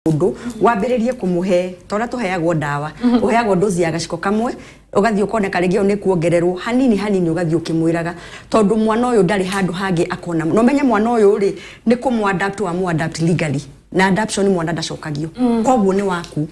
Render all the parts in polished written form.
Mũndũ wambĩrĩrie kũmũhe ta ũrĩa tũheagwo ndawa, ũheagwo dozi ya gaciko kamwe, ũgathiĩ ũkoneka rĩngĩ ĩyo nĩ kuongererwo hanini hanini, ũgathiĩ ũkĩmwĩraga, tondũ mwana ũyũ ndarĩ handũ hangĩ akona. Na ũmenye mwana ũyũ rĩ, nĩ kũmũ adapt wa mũ adapt legally, na adoption mwana ndacokagio. Koguo nĩ waku,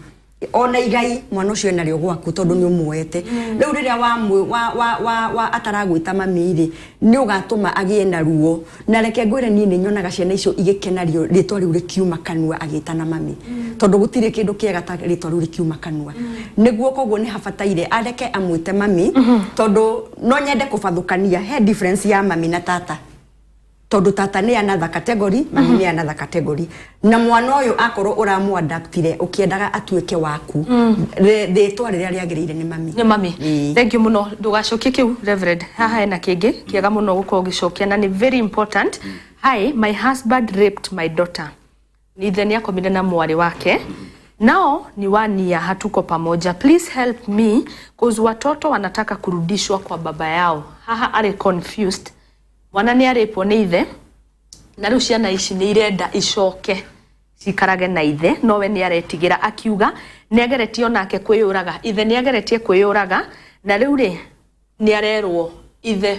ona igai mwana ũcio enarĩo gwaku, tondũ nĩ ũmuoete. Rĩu rĩrĩa wa, wa, wa, wa ataragwĩta mami rĩ, nĩ ũgatũma agĩe na ruo. Na reke ngwĩre, niĩ nĩ nyonaga ciana icio igĩkena rĩtwa rĩu rĩkiuma kanua agĩtana mami, tondũ gũtirĩ kĩndũ kĩega ta rĩtwa rĩu rĩkiuma kanua nĩguo. Koguo nĩ habataire areke amwĩte mami, tondũ no nyende kũbathũkania he difference ya mami na tata, tondũ tata nĩ another category, mami nĩ another category. Na mwana ũyũ akorwo ũramũ-adaptire ũkĩendaga atuĩke waku, rĩtwa rĩrĩa rĩagĩrĩire nĩ mami. Nĩ mami. Ĩĩ. Thank you muno. Ndũgacokie kĩu, Reverend. Haha hena kĩngĩ kĩega mũno gũkorwo ũgĩcokia na nĩ very important. Hi, my husband raped my daughter. Ithe nĩ akomire na mwarĩ wake. Nao ni wania, hatuko pamoja. Please help me, cause watoto wanataka kurudishwa kwa baba yao. Haha arĩ confused. Mwana nĩ arĩpwo nĩ ithe na rĩu ciana ici nĩ irenda icoke cikarage na ithe, nowe nĩ aretigĩra, akiuga nĩ ageretie onake kwĩyũraga. Ithe nĩ ageretie kwĩyũraga, na rĩu rĩ, nĩ arerwo ithe,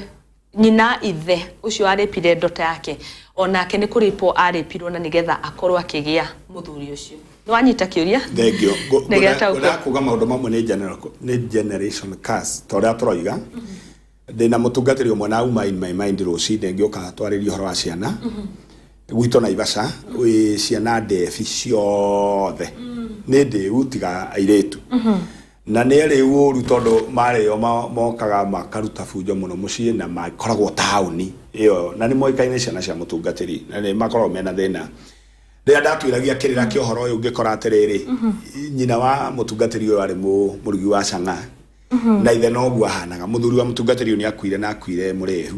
nyina ithe ũcio arĩpire ndota yake, onake nĩ kũrĩpwo arĩpirwo, na nĩgetha akorwo akĩgĩa mũthuri ũcio. Nĩ wanyita kĩũria? Thank you. Nĩgetaũkwo. Ngwendaga kuga maũndũ mamwe nĩ general, nĩ generation curse ta ũrĩa tũroiga. Ndĩna mũtungatĩri ũmwe na auma in my mind rũcinĩ ngĩũka twarĩrie ũhoro wa ciana gwitũ Naivasha, wĩ ciana ndebi ciothe nĩ ndĩu tiga airĩtu, na nĩ erĩu ũru tondũ marĩo mokaga makaruta bunjo mũno mũciĩ na makoragwo taũni ĩyo na nĩ moĩkaine ciana cia mũtungatĩri na nĩ makoragwo mena thĩna. Rĩrĩa ndatuĩragia kĩrĩra kĩa ũhoro ũyũ, ngĩkora atĩrĩrĩ, nyina wa mũtungatĩri ũyũ arĩ mũrugi wa cang'a na ithe noguo ahanaga. Mũthuri wa mũtungatĩri ũyũ nĩ akuire na akuire mũrĩhu.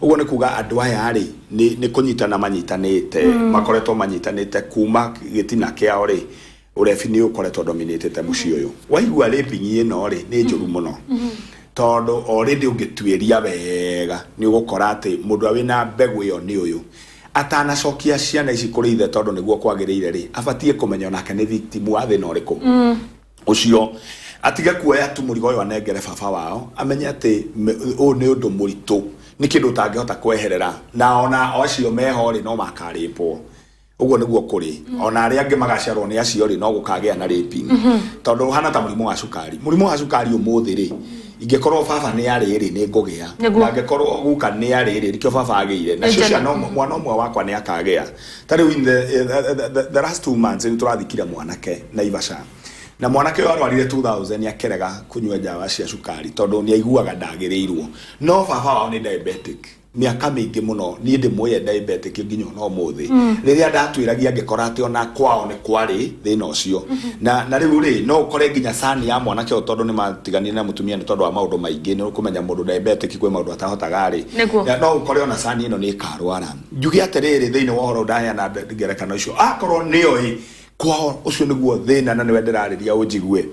Ũguo nĩ kuga andũ aya rĩ, nĩ kũnyitana manyitanĩte, makoretwo manyitanĩte kuma gĩtina kĩao rĩ, ũrebi nĩ ũkoretwo dominatĩte mũciĩ ũyũ. Waigua raping ĩno rĩ, nĩ njũru mũno, tondũ already ũngĩtuĩria wega nĩ ũgũkora atĩ mũndũ ũrĩa wĩna mbegũ ĩyo nĩ ũyũ. Atanacokia ciana ici kũrĩ ithe, tondũ nĩguo kwagĩrĩire rĩ, abatiĩ kũmenya onake nĩ victim wa thĩna ũrĩkũ ũcio, atige kuoya tu mũrigo ũyũ anengere baba wao. Amenye atĩ ũyũ nĩ ũndũ mũritũ, nĩ kĩndũ ũtangĩhota kweherera, na ona o acio meho rĩ, no makarĩpwo. Ũguo nĩguo kũrĩ. Ona arĩa angĩ magaciarwo nĩ acio rĩ, no gũkagĩa na raping, tondũ ũhana ta mũrimũ wa cukari. Mũrimũ wa cukari ũmũthĩ rĩ, ingĩkorwo baba nĩ arĩ rĩ, nĩ ngũgĩa. Na angĩkorwo guka nĩ arĩ rĩ, nĩkĩo baba agĩire nacio ciana, mwana ũmwe wakwa nĩ akagĩa. Ta rĩu in the last 2 months nĩ tũrathikire mwanake Naivasha, na mwanake ũyũ arwarire 2000 akĩrega kũnyua ndawa cia cukari tondũ nĩ aiguaga ndagĩrĩirwo, no baba wao nĩ diabetic mĩaka mĩingĩ mũno. Niĩ ndĩmũĩ diabetic nginya ona ũmũthĩ. Rĩrĩa ndatuĩragia, ngĩkora atĩ ona kwao nĩ kwarĩ thĩna ũcio. Na rĩu rĩ, no ũkore nginya cani ya mwanake ũyũ, tondũ nĩ matiganire na mũtumia nĩ tondũ wa maũndũ maingĩ, nĩ ũkũmenya mũndũ diabetic kwĩ maũndũ atahotaga rĩ. Na no ũkore ona cani ĩno nĩ ĩkarwara. Njuge atĩrĩrĩ, thĩinĩ wa ũhoro ndaheana ngerekano icio, akorwo nĩoĩ kwao ũcio nĩguo thĩna, na nĩwe ndĩrarĩria, ũnjigue,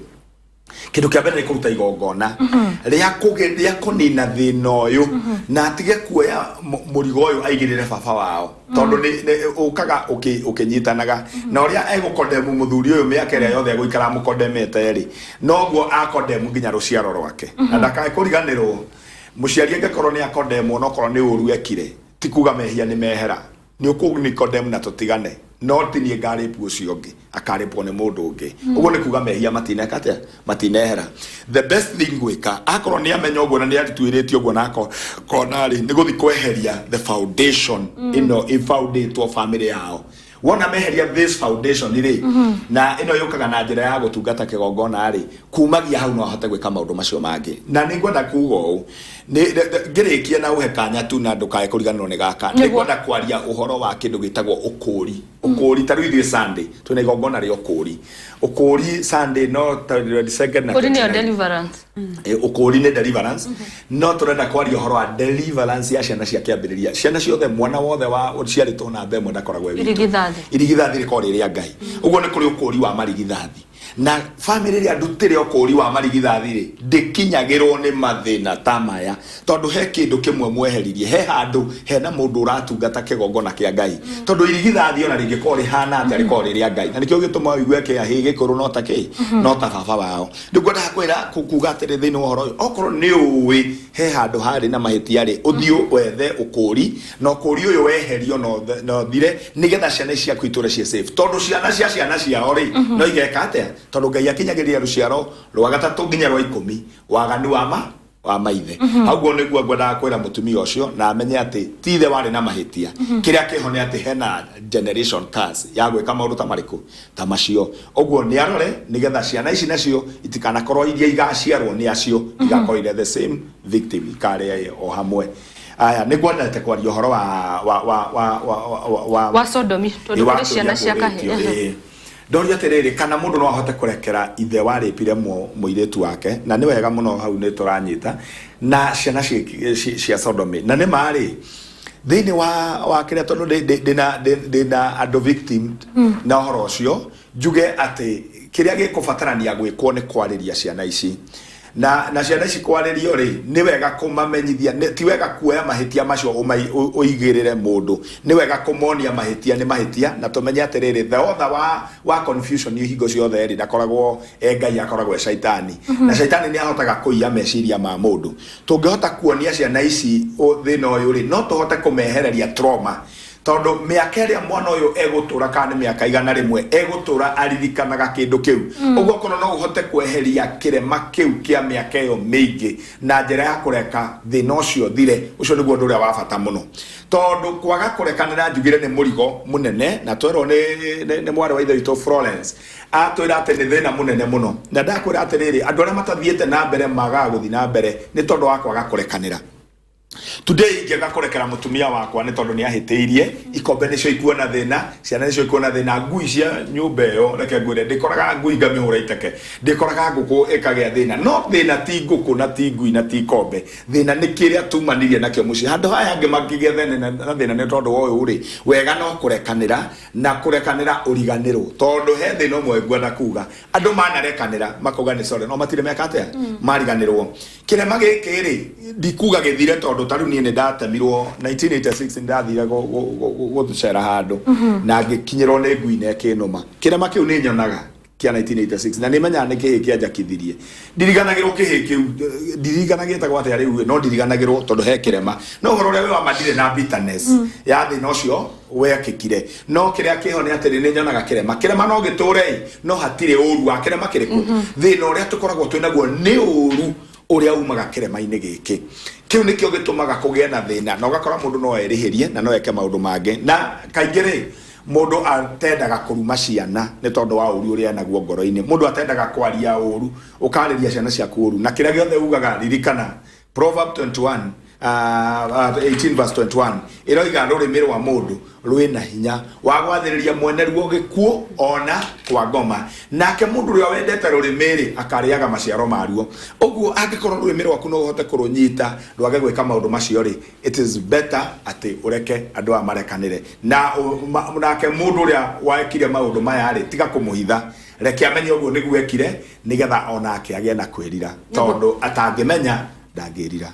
kĩndũ kĩa mbere nĩ kũruta igongona rĩa kũnina thĩna ũyũ, na atige kuoya mũrigo ũyũ aigĩrĩre baba wao, tondũ nĩ ũkaga ũkĩnyitanaga na ũrĩa egũkondemu mũthuri ũyũ. Mĩaka ĩrĩa yothe egũikara mũkondemete rĩ, noguo akondemu nginya rũciaro rwake. Na ndakae kũriganĩrwo, mũciari angĩkorwo nĩ akondemwo, nokorwo nĩ ũru ekire, ti kuga mehia nĩ mehera. Nĩ ũkũnikodemu na tũtigane, no ti niĩ ngarĩpu, ũcio ũngĩ akarĩpwo nĩ mũndũ ũngĩ. Ũguo nĩ kuga mehia matineka atĩa? Matinehera. The best thing gwĩka, akorwo nĩ amenya ũguo na nĩ atuĩrĩtie ũguo na akona rĩ, nĩ gũthi kweheria the foundation ĩno ĩfoundĩtwo family yao. Wona meheria this foundation rĩ, na ĩno yũkaga na njĩra ya gũtungata kĩgongona rĩ, kumagia hau no ahote gwĩka maũndũ macio mangĩ. Na nĩ ngwenda kuga ũũ ngĩrĩkia na ũhe kanya tu na ndũkae kũriganĩrwo nĩ gaka. Nĩ ngwenda kwaria ũhoro wa kĩndũ gĩtagwo ũkũũri. Ũkũũri, ta rĩu ithuĩ Sunday twĩna igongona rĩa ũkũũri. Ũkũũri Sunday no ta 22nd na Kũri nĩyo 29. Deliverance. Ũkũũri nĩ deliverance, no tũrenda kwaria ũhoro wa deliverance ya ciana cia kĩambĩrĩria, ciana ciothe, mwana wothe wa ũciarĩtwo namba ĩmwe ndakoragwo e witũ. Irigithathi. Irigithathi rĩkoragwo rĩ rĩa Ngai. Ũguo nĩ kũrĩ ũkũũri wa marigithathi. Na bamĩrĩ ĩrĩa ndutĩre ũkũũri wa marigithathi rĩ, ndĩkinyagĩrwo nĩ mathĩna ta maya, tondũ he kĩndũ kĩmwe mweheririe, he handũ hena mũndũ ũratungata kĩgongona kĩa Ngai. Tondũ irigithathi ona rĩngĩkorwo rĩhana atĩa, rĩkoragwo rĩ rĩa Ngai. Na nĩkĩo gĩtũmaga ũigue kĩahĩ gĩkũrũ no ta kĩ? No ta baba wao. Rĩu ngwendaga kwĩra kuga atĩrĩ thĩinĩ wa ũhoro ũyũ, okorwo nĩ ũĩ he handũ harĩ na mahĩtia rĩ, ũthiĩ wethe ũkũũri, na ũkũũri ũyũ weherio na ũthire, nĩgetha ciana ici ciaku itũre ciĩ safe. Tondũ ciana cia ciana ciao rĩ, no igeka atĩa? Tondũ Ngai akinyagĩrĩria rũciaro rwa gatatũ nginya rwa ikũmi waganu wa ma wa maithe. Hau guo nĩguo ngwendaga kwĩra mũtumia ũcio na amenye atĩ ti ithe warĩ na mahĩtia. Kĩrĩa kĩho nĩ atĩ hena generation curse ya gwĩka maũndũ ta marĩkũ? Ta macio. Ũguo nĩ arore nĩgetha ciana ici nacio itikanakorwo iria igaciarwo nĩ acio igakorwo irĩ the same victim, ikarĩa o hamwe. Aya, nĩ ngwendete kwaria ũhoro wa wa wa wa wa wa wa Wa sodomy, tondũ wa kũrĩ ciana cia kũrĩa kahĩĩ. kũrĩtio, ĩĩ. Ndoria atĩrĩrĩ, kana mũndũ no ahote kũrekera ithe warĩpire mũirĩtu wake, na nĩ wega mũno hau nĩ tũranyita, na ciana cia sodomy. Na nĩ ma rĩ, thĩinĩ wa kĩrĩa, tondũ ndĩna andũ victim na ũhoro ũcio, njuge atĩ kĩrĩa gĩkũbatarania gwĩkwo nĩ kwarĩria ciana ici. Na ciana ici kwarĩrio rĩ, nĩ wega kũmamenyithia, ti wega kuoya mahĩtia macio ũigĩrĩre mũndũ, nĩ wega kũmonia mahĩtia nĩ mahĩtia, na tũmenye atĩrĩrĩ, the author wa confusion hingo ciothe rĩ, ndakoragwo e Ngai, akoragwo e Shaitani. Na Shaitani nĩ ahotaga kũiya meciria ma mũndũ. Tũngĩhota kuonia ciana ici thĩna ũyũ rĩ, no tũhote kũmehereria trauma. Tondũ mĩaka ĩrĩa mwana ũyũ egũtũra, kana nĩ mĩaka 100, egũtũra aririkanaga kĩndũ kĩu. Ũguo okorwo no ũhote kweheria kĩrema kĩu kĩa mĩaka ĩyo mĩingĩ na njĩra ya kũreka thĩna ũcio ũthire, ũcio nĩguo ũndũ ũrĩa wa bata mũno. Tondũ kwaga kũrekanĩra njugire nĩ mũrigo mũnene, na twerwo nĩ mwarĩ wa ithe witũ Florence, atwĩra atĩ nĩ thĩna mũnene mũno. Na ndakwĩra atĩrĩrĩ, andũ arĩa matathiĩte na mbere magaga gũthiĩ na mbere nĩ tondũ wa kwaga kũrekanĩra. Today ingĩaga kũrekera mũtumia wakwa nĩ tondũ nĩ ahĩtĩirie, ikombe nĩcio ikuona thĩna, ciana nĩcio ikuona thĩna, ngui cia nyũmba ĩyo, reke ngwĩre, ndĩkoraga ngui ngamĩhũra iteke, ndĩkoraga ngũkũ ĩkagĩa thĩna. No thĩna ti ngũkũ na ti ngui na ti ikombe, thĩna nĩ kĩrĩa tumanirie nakĩo mũciĩ. Handũ haya angĩ mangĩgĩa thĩna na thĩna nĩ tondũ wa ũyũ rĩ, wega no kũrekanĩra, na kũrekanĩra ũriganĩrwo. Tondũ he thĩna ũmwe ngwenda kuga, andũ manarekanĩra makauga nĩ sorry, no matirĩ meka atĩa, mariganĩrwo. Kĩrema gĩkĩ rĩ, ndikuga gĩthire, tondũ ta rĩu niĩ nĩ ndatemirwo 1986, nĩ ndathire gũcera handũ na ngĩkinyĩrwo nĩ ngui na ĩkĩnũma. Kĩrema kĩu nĩ nyonaga kĩa 1986 na nĩ menyaga nĩ kĩhĩ kĩanjakithirie. Ndiriganagĩrwo kĩhĩ kĩu, ndirikana gĩtagwo atĩa rĩu, no ndiriganagĩrwo tondũ he kĩrema. No ũhoro ũrĩa wĩ wa ma, ndirĩ na bitterness ya thĩna ũcio wekĩkire. No kĩrĩa kĩho nĩ atĩrĩ, nĩ nyonaga kĩrema. Kĩrema no gĩtũre, no hatirĩ ũru wa kĩrema kĩrĩkũ. Thĩna ũrĩa tũkoragwo twĩ naguo nĩ ũru ũrĩa umaga kĩrema-inĩ gĩkĩ. Kĩu nĩkĩo gĩtũmaga kũgĩe na thĩna, na ũgakora mũndũ no erĩhĩrie na no eke maũndũ mangĩ. Na kaingĩ rĩ, mũndũ atendaga kũruma ciana nĩ tondũ wa ũru ũrĩa enaguo ngoro-inĩ. Mũndũ atendaga kwaria ũru, ũkarĩria ciana ciaku ũru. Na kĩrĩa gĩothe ugaga, ririkana Proverb 21, 18 verse 21 ĩroiga rũrĩmĩ rwa mũndũ rwĩna hinya wa gwathĩrĩria mwene ruo gĩkuũ ona kwa ngoma, nake mũndũ ũrĩa wendete rũrĩmĩ rĩ akarĩaga maciaro maruo. Ũguo angĩkorwo rũrĩmĩ rwaku no ũhote kũrũnyita rwage gwĩka maũndũ macio rĩ, it is better atĩ ũreke andũ aya marekanĩre. Na nake mũndũ ũrĩa wekire maũndũ maya rĩ, tiga kũmũhitha, reke amenye ũguo nĩguo ekire, nĩgetha onake agĩe na kwĩrira, tondũ atangĩmenya ndangĩrira.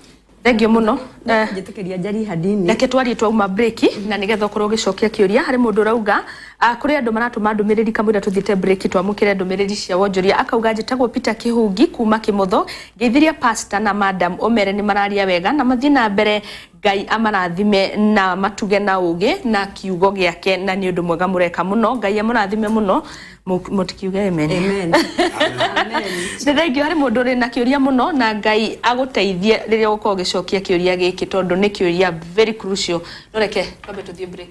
Thengiũ mũno. Njĩtĩkĩria njarie hanini. Reke twarie twauma break, na nĩgetha ũkorwo ũgĩcokia kĩũria. Harĩ mũndũ ũrauga, kũrĩ andũ maratũma ndũmĩrĩri kamũira tũthiĩte break, twamũkĩre ndũmĩrĩri cia wonjoria. Akauga, njĩtagwo Peter Kĩhungi kuma Kĩmotho, ngeithiria pastor na madam, ũmere nĩ mararia wega na mathiĩ na mbere, Ngai amarathime na matuge na ũgĩ na kiugo gĩake, na nĩ ũndũ mwega mũreka mũno, Ngai amũrathime mũno. Mũtikiuge amen. Amen. Amen. Nĩ thengio harĩ mũndũ ũrĩ na kĩũria mũno, na Ngai agũteithie rĩrĩa ũgũkorwo ũgĩcokia kĩũria gĩkĩ, tondũ nĩ kĩũria very crucial. No reke twambe tũthiĩ break.